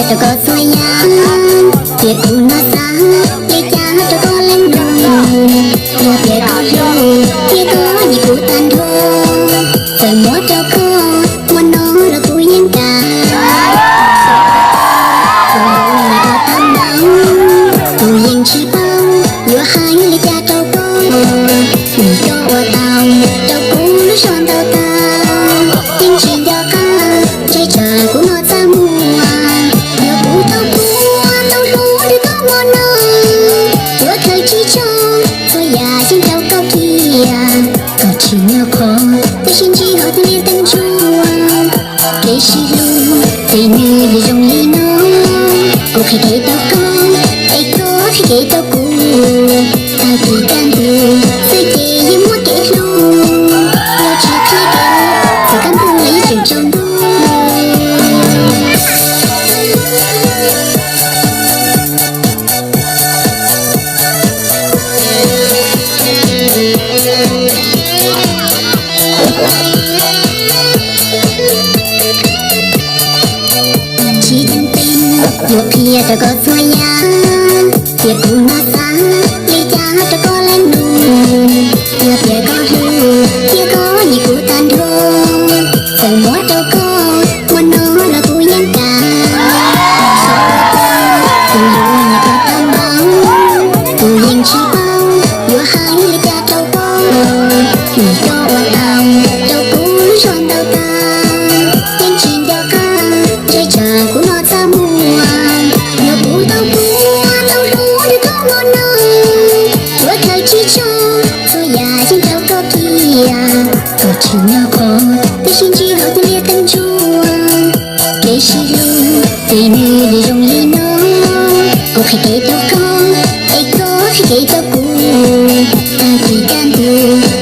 rau koj txhua yam, tias kuv no xav li cas rau koj leej lus. Yog tias koj hlub thiab koj nyiam kuv tag nrho, txawm muab rau koj hmo no los kuv yeej kam. Kuv nyiam koj tag npaum, kuv yeej tsis paub yuav hais li cas rau koj. Vim koj ua tau rau kuv lub zog ntau tag, yeej tsis nco qab ntshe tsam kuv no txaj muag. Yog kuv tau puag tau hlub rau koj hmo no, yuav khaws tsis tso txhua yam yeej rau koj kiag. Koj tsis nyob qhov twb sib ntsib hauv tiaj liaj teeb ntsuab. Kev sib hlub ces nws yuav zoo li no, kuv qhia kev rau koj, es koj qhia kev rau kuv. Tag kis kaj ntug xwb ces yeej muaj kev hlub, yog tsis qhia kev, txawm kaj ntug los yeej tseem tsaus ntuj. Tsis ceeb tsheej yuav qhia rau koj txhua yam, tias kuv no xav li cas rau koj leej lus. Yog tias koj hlub thiab koj nyiam kuv tag nrho, txawm muab rau koj hmo no los kuv yeej kam. Kuv yuav nyiam koj tag npaum, kuv yeej tsis paub yuav hais li cas rau koj. Vim koj ua tau rau kuv lub zog ntau tag, yeej tsis nco qab ntshe tsam kuv no txaj muag. Yog kuv tau puag tau hlub rau koj hmo no, yuav khaws tsis tso txhua yam yeej rau koj kiag. Koj tsis nyob qhov twb sib ntsib hauv tiaj liaj teeb ntsuab. Kev sib hlub ces nws yuav zoo li no, kuv qhia kev rau koj, es koj qhia kev rau kuv. Tag kis kaj ntug